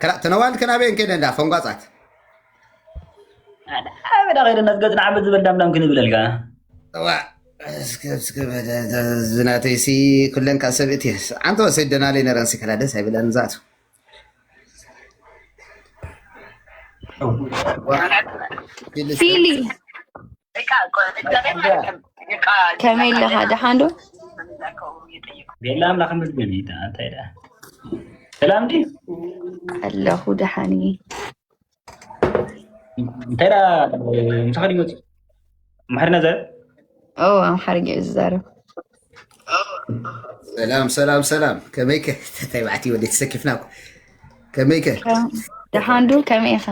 ከላ ተነዋል ከናበ እንከደ እንዳ ፈንጓጻት ኣበዳ ከይደ እናትገጽና ዓመት ዝበል ዳምዳም ክንብለልካ ዋ እስከ እስከ ዝናተይሲ ኩለን ካብ ሰብእት እየ። ኣንተ ወሰደናለይ ነረንሲ ከላ ደስ ኣይብለን ዛቱ። ፊሊ ከመይ ኣለኻ? ደሓን ዶ? ቤላ ኣምላኽ መስገን ይታ እንታይ ዳ ሰላም ዲ ኣለኹ ደሓን እየ። እንታይ ዳ ምሳኻ ዲመጽ ማሕርና ዘር ኦ ኣምሓርኛ እዩ ዝዛረብ። ሰላም ሰላም ሰላም፣ ከመይከ? ተባዕቲ ወደ ተሰኪፍና እኮ። ከመይከ? ደሓን ዶ? ከመይ ኢኻ?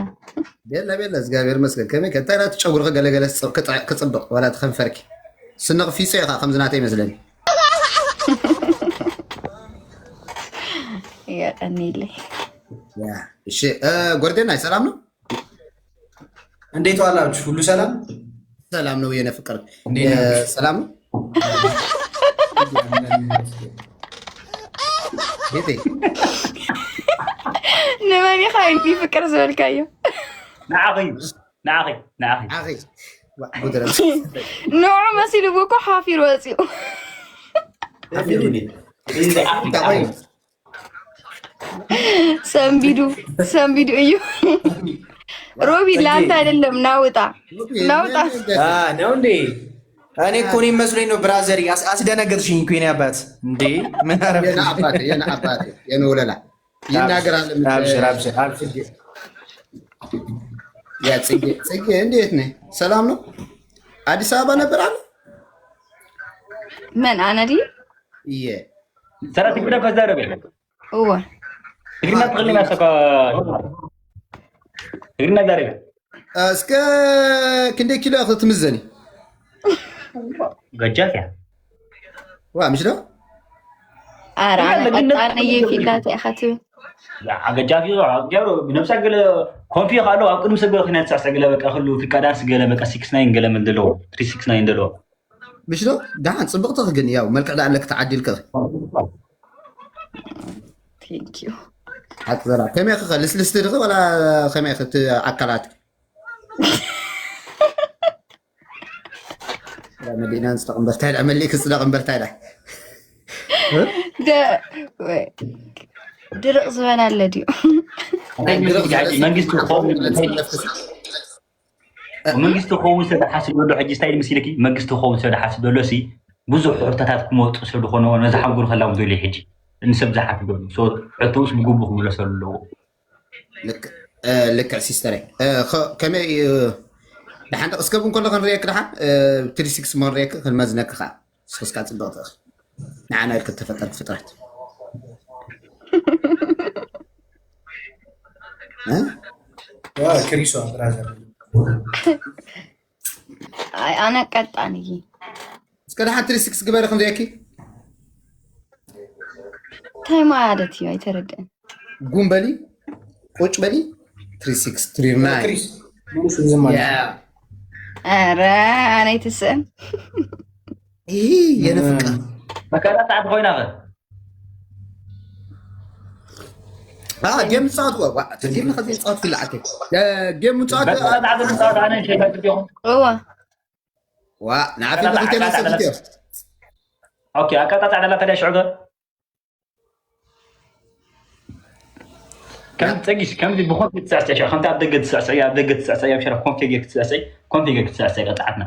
ቤላ ቤላ፣ እግዚኣብሔር ይመስገን። ከመይከ? እንታይ ናት ጨጉርኸ ገለገለ ክጽ- ክጽ- ክጽብቕ፣ ዋላ እቲ ከንፈርኪ ስንቕ ፊጾ ኢኻ፣ ከምዚ ናተይ ይመስለኒ። የቐኒለይ። ያ፣ እሺ፣ እ፣ ጎርደናይ ሰላም ነው? እንዴት ዋላችሁ? ሁሉ ሰላም? ሰላም ነው የኔ ፍቅር። እንዴት ናችሁ? ሰላም ነው? ቤቴ ንመን ኢኻ ይኒ ፍቅር ዝበልካዮ? ንዓኺ ንዓኺ ንዓኺ ኣኺ ጉድረ ንዑ መሲልዎ እኮ ሓፊር ወፂኡ። እንታይ ኮይኑ? ሰንቢዱ ሰንቢዱ እዩ። ሮቢ ለአንተ አይደለም፣ ናውጣ ናውጣ። አ፣ ነው እንዴ? እኔ እኮ እኔ መስሎኝ ነው ብራዘር፣ አስ- አስደነገጥሽኝ እኮ የኔ አባት። እንዴ ምን አረፈ? የኔ አባት የኔ አባት የኔ ወለላ ይናገራል። አብሽር አብሽር አብሽር። ያ ጽጌ ጽጌ እንዴት ነህ? ሰላም ነው? አዲስ አበባ ነበር አለ መን ኣነ ድዩ? እየ ሰራት ግዳ ከዛረበ እወ ትግርኛ ትኽእል ናሰካ ትግርኛ ዛሬ እስከ ክንደይ ኪሎ ክትምዘኒ? ገጃፍ እያ ዋ ምሽ ዶ ኣረ ኣነ ቀጣነ የፊላት ኢኻ ትብል። ገጃፍ እዩ። ገሩ ብነብሳ ገለ ኮንፊ ካሎ ኣብ ቅድሚ ሰብ ገለ ክነጻ ሰገለ በቃ ክሉ ፍቃዳን ስገለ በቃ ሲክስ ናይን ገለ ምን ደሎ ትሪ ሲክስ ናይን ደሎ ምሽ ዶ ደሓን ጽብቕቲ ግን ያው መልክዕ ዳ ኣለክ ተዓዲልክ Thank you። ሓቂ ዘራ ከመይ ክኸ ልስልስቲ ድኺ ወላ ከመይ ክት ኣካላት መዲናን ዝጠቕምበርታ ኢላ መሊእክ ዝጠቕምበርታ ኢላ ደ- ወይ፣ ድርቕ ዝበን ኣለ ድዩ? መንግስቲ ክኸውን መንግስቲ ክኸውን ሰብ ሓስብ ዘሎ ሕጂ ስታይ ምስ ኢልኪ መንግስቲ ክኸውን ሰብ ሓስብ ዘሎ ሲ ብዙሕ ሕቶታት ክመጡ ሰብ ዝኾነ ነዚ ሓንጎል ከላም ዘሎ ሕጂ ንሰብ ዝሓስብ ዘሎ ሕቶስ ብግቡ ክምለሰሉ ኣለዎ። ልክዕ ሲስተረይ። ከመይ እዩ? ደሓን ደቂ እስከብ እንከሎ ክንሪኤክ ደሓን ትሪ ሲክስ መ ክንሪኤክ ክንመዝነክ ከዓ ስክስካ ፅብቅ ትእኽ ንዓና ኢልክ ተፈጠርክ ፍጥረት። ክሪሶ ብራዘር ኣይ ኣነ ቀጣን እየ። እስከ ደሓን ትሪ ሲክስ ግበሪ ክንሪኤኪ። እንታይ ማለት እዩ? ኣይተረድእን። ጉም በሊ ቁጭ በሊ ትሪ ሲክስ ትሪ ናይን ክሪስ ሙሉስ ዝማል ኧረ ኣነ ኣይትስእን። ይህ የነ ፍቅር መከራ ሰዓት ኮይና ኸ ጌም ፃወት ጌም ከዚ ፃወት ክልዓተ ጌም ፃወት መከራ ሰዓት ፃወት ኣነ ሸይታት ዲኹም እዋ ዋ ንዓፊ ብክልቴና ሰብትዮ ኦኬ ኣቀጣጣዕ ደላ ተዳ ሽዑ ከም ጸጊሽ ከምዚ ብኮንፊ ትሳዕሳዕ ከምቲ ኣብ ደገ ትሳዕሳዕ ኣብ ደገ ትሳዕሳዕ ኣብ ሸራ ኮንፊ ጌር ትሳዕሳዕ ኮንፊ ጌር ትሳዕሳዕ ቀጣዓትና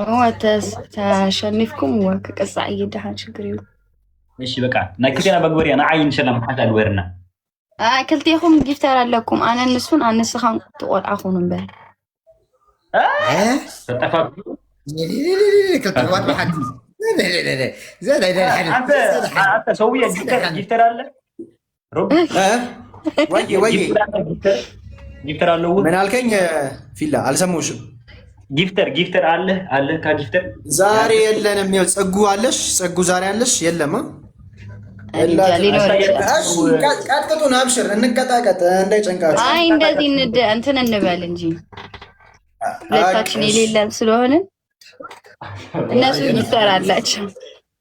እዋ ተስ- ተሸኒፍኩም እዋ ክቅጻዕ እየ ደሓን ችግር እዩ። እሺ በቃ ናይ ክልቴና መግበርያ ንዓይ ንሸላ መሓሻ ግበርና ኣይ ክልቴኹም ጊፍተር ኣለኩም ኣነ ንሱን ኣንስኻን ትቆልዓ ኩኑ እምበር ተጠፋ ክልተ ኣሕዋት ብሓንቲ አንተ ሰውዬ ጊፍተር አለ ወይ ወይ ጊፍተር አለው ምን አልከኝ? ፊላ አልሰማሁሽም። ጊፍተር ጊፍተር አለ አለ ካ ጊፍተር ዛሬ የለንም። ይኸው ጸጉ አለሽ፣ ጸጉ ዛሬ አለሽ የለማ። ሊኖር ይችላል። ቀጥቅጡን፣ አብሽር እንቀጣቀጥ እንዳይጨንቃችሁ። አይ እንደዚህ እንደ እንትን እንበል እንጂ ሁለታችን የሌለን ስለሆነ እነሱ ጊፍተር አላቸው።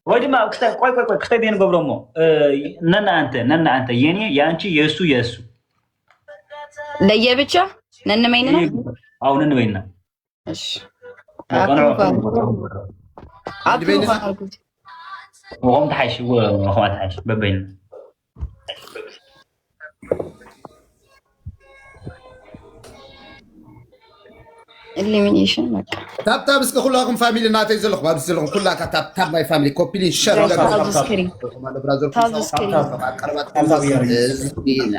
ወይ ድማ ቆይ ቆይ ቆይ ክተቤን ገብሮሞ ነና አንተ ነና አንተ የኔ የአንቺ የእሱ የእሱ ለየብቻ ነንበይንና። ኣው ነንበይንና። እሺ ኣፕሩቭ ኣድርጉት። ኣፕሩቭ ኣድርጉት። ወቆም ተሓይሽ ወቆም ተሓይሽ በበይን ኤሊሚኔሽን በቃ። ታብታብ እስከ ኩላኩም ፋሚሊ ናተይ ዘለኹም ኣብዚ ዘለኹም ኩላካ ታብታብ ማይ ፋሚሊ ኮፒ ሊንክ ሸር ታብዚ ስክሪን ታብዚ ስክሪን ቀረባት ታብታብ እያደረግን። ዜና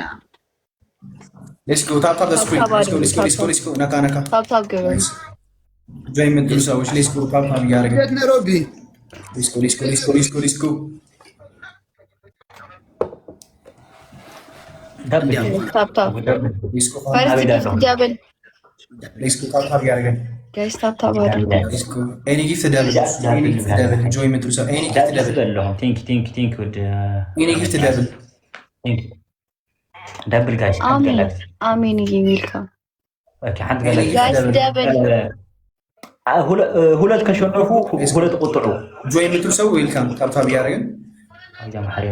Let's go ታብታብ the screen let's go let's go let's go let's go ነካ ነካ ታብታብ ግበሩ። ጆይን የምትሉ ሰዎች let's go ታብታብ እያደረግን ቤት ነሮቢ let's go let's go let's go let's go let's go ታብታብ let's go ፈርስት ጊፍት ደብል let's go ታብታብ እያደረግን ጋይስ ታብታብ አድርጉ። let's go any gift double any gift double ጆይን የምትሉ ሰው any gift double ዳብለለሁ ቲንክ ቲንክ ቲንክ ወደ any gift double ዳብል ጋይስ አሜን አሜን። ይሄ ዌልካም ኦኬ ሓንቲ any ገለ gift ጋይስ double ደብል አ፣ ሁለ- እ፣ ሁለት ከሸነፉ ሁለት ቁጥዑ ጆይን የምትሉ ሰው ዌልካም ታብታብ እያደረግን ኣጃ ማሕሬ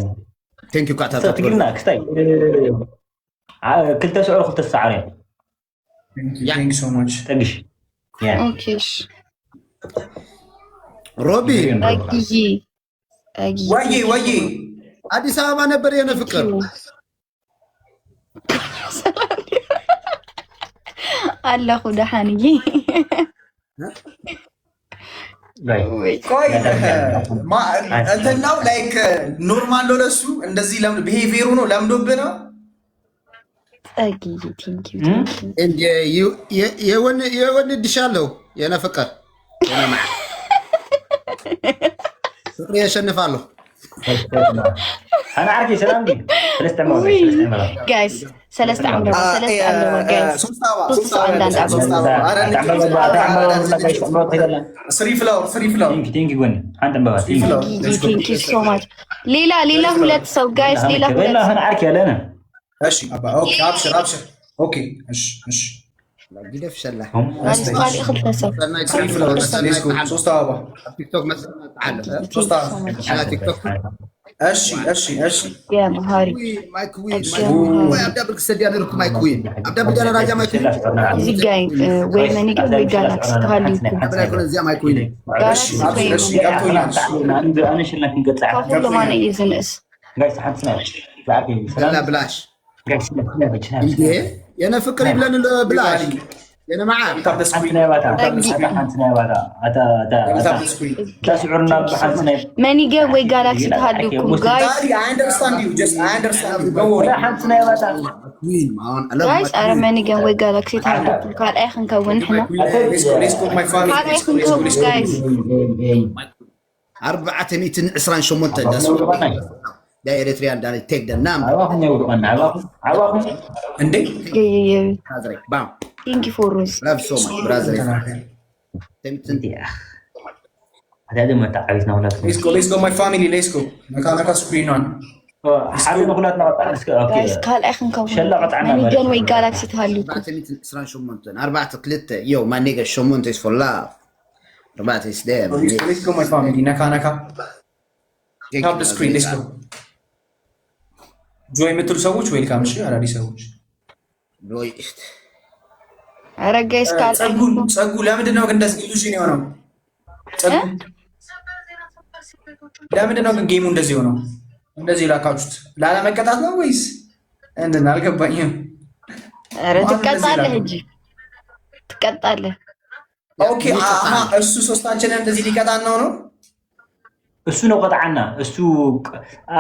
ቴንክ ዩ ኳታ ትግርና ክስታይ እ፣ አ፣ ክልተ ስዑር ክልተ ሰዓር እዮም thank you thank you so much ጠግሽ ያ ኦኬ እሺ ሮቢ አጊዬ አጊዬ ወዬ ወዬ አዲስ አበባ ነበር የኔ ፍቅር ኣለኹ ደሓንዬ። ጋይ ወይ ቆይ ማ- እንትን ነው like normal ነው ለሱ እንደዚህ ለምዶ behaviour ኡ ነው ለምዶብህ ነው ጸግዬ ቴንክ ዩ እም? እንደ ዩ- የ- የወን የወን እድሻለሁ የኔ ፍቅር የኔ ማር ፍቅር ያሸንፋለሁ። ኣነ ዓርኪ ሰላም ድዩ ሰለስተ ማለት ሰለስተ ማለት ጋይስ ሰለስተ ዓንበባ አ፣ ሰለስተ አ፣ ዓንበባ አ፣ ጋይስ ሶስት አበባ ሶስት ሶስት አበባ አንዳንድ ሶስት አበባ አበባ ኧረ ዓንበባ ዓንበባ ጋይስ ዓንበባ ትሄዳለን three flower three flower ቲንክ ቲንክ ጎኒ ሓንቲ ኣንበባ ቲንክ Thank you, thank you so much. ሌላ ሌላ ሁለት ሰው ጋይስ ሌላ ሁለት ሌላ ሰው ሀን ዓርኪ ያለነ እሺ ኣባ ኦኬ ኣብሽር ኣብሽር ኦኬ እሺ እሺ ግደፍ ሸላ ማለት ካልእ ክልተ ሰብ three flower let's go ሶስት አበባ ኣብ ቲክቶክ መስመር ኣለ ሶስት አበባ ሸላ ቲክቶክ እሺ እሺ እሺ የመሃሪ ማይክ ዊን Thank you. ወይ ኣብ ዳብል ክሰድያ ነርኩ ማይክ ዊን ኣብ ዳብል ደረጃ ማይክ ዊን እዚ ጋይ ወይ መኒገ ወይ ጋላክሲ ተሃልዩኩም ብላይ ኮነ እዚኣ ማይክ ዊን ጋላክሲ እሺ እሺ ገብቶኛል ካብ ኩሎም ኣነ እዩ ዝንእስ ጋይስ ሓንቲ ናይ ብላ ብላሽ እንዴ የነ ፍቅር ይብለን ኣሎ ብላሽ የነ መዓር ታብ the screen ሓንቲ ናይ ባታ ሓንቲ ናይ ባታ ኣታ ኣታ ታብ the screen ተስዑርና ሓንቲ ናይ መኒገ ወይ ጋላክሲ ተሃልዩኩም ጋይስ I understand you just I understand you don't worry ሓንቲ ናይ ባታ ዊን ማን ጋይስ ኣረ መኒገ ወይ ጋላክሲ ተሃልዩኩም ካልኣይ ክንከውን ንሕና let's go let's go my family ካልኣይ ክንከውን ጋይስ ኣርባዕተ ሚእትን ዕስራን ሸሞንተ ደስ ዳ ኤሪትሪያን ዳ ቴክ ደ ናም ኣባኹም የውድቐና ኣባኹም ኣባኹም እንዴ ካዝሬ ባም Thank you for rose ላቭ ሶ ማች ብራዘር ኣዳደ መጣ ዓቢት ናውላት let's go let's go my family let's go ነካ ነካ screen on ሓደ ንኩላትና ቀጣ እስከ ኦኬ ጋይስ ካልኣይ ክንከውን ሸላ ቀጣዕና መኒገን ወይ ጋላክሲ ተሃልዩኩም ኣርባዕተ ሚእትን ዕስራን ሸሞንተን ኣርባዕተ ክልተ ዮ ማኔገ ሸሞንተ is for love ኣርባዕተ is there let's go my family ነካ ነካ ታብ the screen let's go join የምትሉ ሰዎች welcome እሺ አዳዲስ ሰዎች ኧረ ጋይስ ካልኣይ ጸጉ ጸጉ ለምንድን ነው ግን እንደዚህ illusion የሆነው ጸጉ ለምንድን ነው ግን game ኡ እንደዚህ የሆነው እንደዚህ ላካችሁት ላለመቀጣት ነው ወይስ እንትን አልገባኝም ኧረ ትቀጣለህ እንጂ ትቀጣለህ okay አሃ እሱ ሶስታችንን እንደዚህ ሊቀጣን ነው ነው እሱ ነው ቀጣዓና እሱ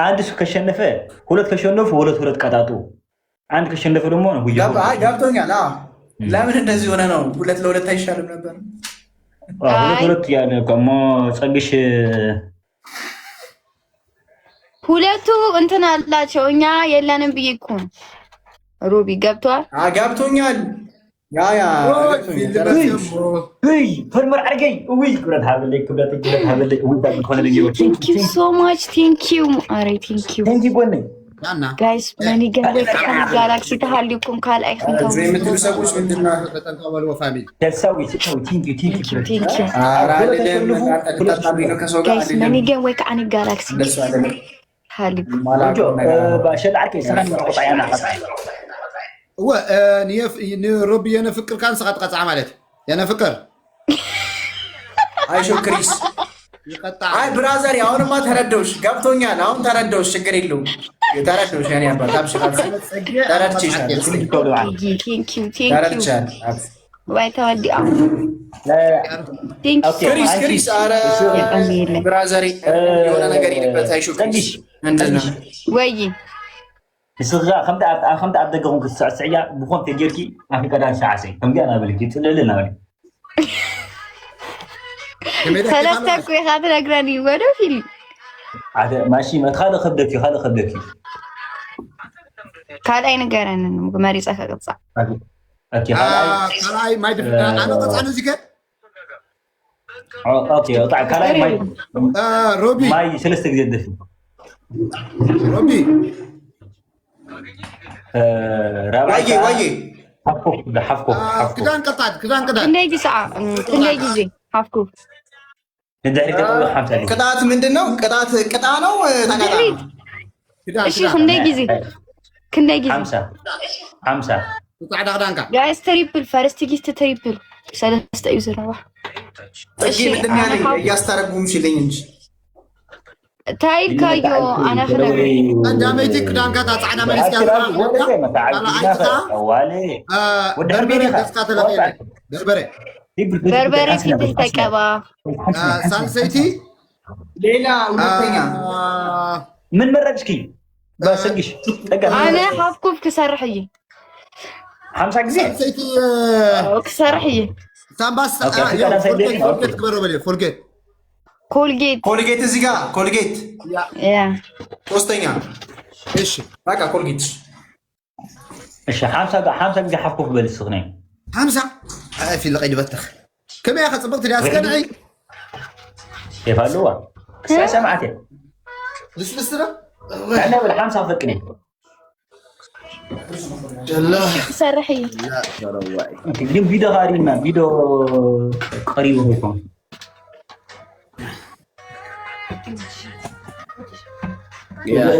አንድ እሱ ከሸነፈ ሁለት ከሸነፉ ሁለት ሁለት ቀጣጡ አንድ ከሸነፈ ደግሞ ነው ጉያ ገብቶኛል ለምን እንደዚህ ሆነ ነው ሁለት ለሁለት አይሻልም ነበር ሁለት ሁለት ያለ ከሞ ጸግሽ ሁለቱ እንትን አላቸው እኛ የለንም ብዬ እኮ ሮቢ ገብቷል ገብቶኛል ያ ያ ይ ፈርመር ዓርገይ እውይ ክብረት ሃበለይ ክብረት ክብረት ሃበለይ እውይ ዳግም ሆነ ልዩ Thank you so much thank you አረ thank you thank you ጎነይ ናና ጋይስ መኒገን ወይ ከዓኒ ጋላክሲ ተሃልዩኩም ካልኣይ ክንከውን የምትሉ ሰዎች ምንድና ተጠንቀበልዎ ፋሚሊ ደሳዊ ስታዊ thank you thank you Thank you ተጣጣሚ ነው ከሰው ጋር ጋይስ መኒገን ወይ ከዓኒ ጋላክሲ እንደሱ አይደለም ተሃልዩኩም ቆንጆ ባሸል ዓርከይ ሰላም ነው ቆጣ ያና ቆጣ እወ፣ እ፣ ንየፍ-፣ ንሮቢ የነፍቅር ካን ስኻ ትቐጽዓ ማለት። የነፍቅር። አይሾ ክሪስ። ይቀጣ። አይ ብራዘር፣ አሁንማ ተረዳሁሽ፣ ገብቶኛል። አሁን ተረዳሁሽ፣ ችግር የለውም። ተረዳሁሽ፣ ያኔ አባት አብሽር፣ አብሽር። ተረድቼሻለሁ። Thank you, thank you, thank you. ተረድቻለሁ። ዋይ ተወዲኣ። Thank you. ክሪስ፣ ክሪስ፣ ኧረ ብራዘር፣ የሆነ ነገር ይልበት። አይሾ ክሪስ። ምንድን ነው? ወይ ንስኻ ከምቲ ኣብ ከምቲ ኣብ ደገኹም ክትስዕስዕያ ብኾም ተጌርኪ ኣፍሪቃ ዳንስ ዓሰይ ከምዚኣ ናበልኪ ጽልእልእ ናበልኪ ሰለስተ እኮ ኢኻ ትነግረኒ ወደ ፊልም ሓደ ማሺ መት ካልእ ከብደኪ ካልእ ከብደኪ ካልኣይ ንገረኒ መሪፀ ከቅፃ ኦኬ ካልኣይ ካልኣይ ማይ ድፍ ኣነ ቀፃሉ እዚከ ኦኬ ካልኣይ ማይ ሮቢ ማይ ሰለስተ ግዜ ደፊ ሮቢ ራባይ ዋዬ ዋዬ ሓፍኮ ሓፍኮ ሓፍኮ ክዳን ቀጣት ክዳን ቀጣት ክንደይ ግዜ ክንደይ ግዜ ሓፍኩ ንድሕሪ ገጠ ሓምሳ ግዜ ቅጣት ምንድን ነው? ቅጣት ቅጣ ነው ተቀጣ ነው? ክዳን እሺ ክንደይ ግዜ ክንደይ ግዜ ሓምሳ ሓምሳ ጻዕዳ ክዳንካ ጋይስ ትሪፕል ፈርስት ጊፍት ትሪፕል ሰለስተ እዩ ዘለዋ እሺ ምንድን ነው ያለኝ? እያስተረጉምሽልኝ እንጂ ታይልካዮ ኣነ ክነግር ቀዳመይቲ ክዳንካ እታ ጻዕዳ መሊስካ ካልኣይትካ በርበረ ገጽካ ተለቂለ በርበረ በርበረ ፊት ተቀባ ሳልሰይቲ ሌላ ሁለተኛ ምን መረጥሽኪ? በስግሽ ጠቀም ኣነ ሃፍኩፍ ክሰርሕ እየ ሓምሳ ግዜ ሳልሰይቲ ክሰርሕ እየ ሳምባስ ፎርጌት ክበረው በለ ፎርጌት ኮልጌት ኮልጌት እዚህ ጋር ኮልጌት ያ ሶስተኛ እሺ በቃ ኮልጌት እሺ ሓምሳ ጋ- ሓምሳ ግዜ ሓፍኩ ክበል ስኽነ ሓምሳ ኣፊ ለቀይ ድበተኽ ከመይ ኢኻ ጽብቕቲ ድያ እስከ ንዒ የፋልዋ ክሳይ ሰማዓት እየ ልስልስ ዶ ንብል ሓምሳ ክፈቅድ እየ ደላ ክሰርሕ እየ ግን ቪዲዮ ካሪና ቪዲዮ ቀሪቡ ይኮን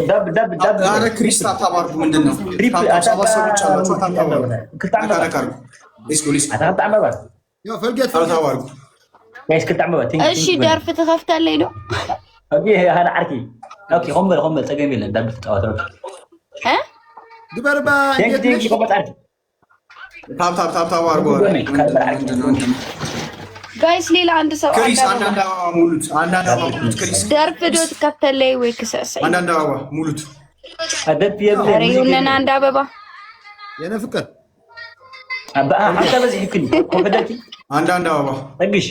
ዳብ ዳብ ዳብ ኧረ ክሪስታ ታባርኩ ምንድን ነው? ታብታብ ሰባት ሰዎች አሏቸው። ታብታብ አድርጉ። ክልተ ዓመት ነካ ነካ አድርጉ። ሌትስ ጎ ሌትስ ጎ። ኣታ ክልተ ዓመት ዮ ፈልጌት ታብታብ አድርጉ። ጋይስ ክልተ ዓመት እሺ ደርፊ ትኸፍተለይ ዶ ኦኬ ሃና ዓርኪ ኦኬ ሆምበል ሆምበል ጸገም የለን ዳብ ትጫወት ኦኬ እ ግበር ባ ቴንክ ቴንክ ይቆመጣል ታብታብ ታብታብ አድርጉ። ምንድን ነው? ምንድን ነው? ጋይስ ሌላ አንድ ሰው ክሪስ አንድ አንዳንድ አበባ ሙሉት። አንዳንድ አበባ ሙሉት። ክሪስ ደርፍ ዶ ትከፍተለይ ወይ ክስዕስዕ አንዳንድ አበባ ሙሉት። ደብ የብለ ኧረ ይሁነን አንድ አበባ የነ ፍቅር ኣበኣ ሓንታ በዚሕክን ኮፈደልኪ አንዳንድ አበባ ጠግሽ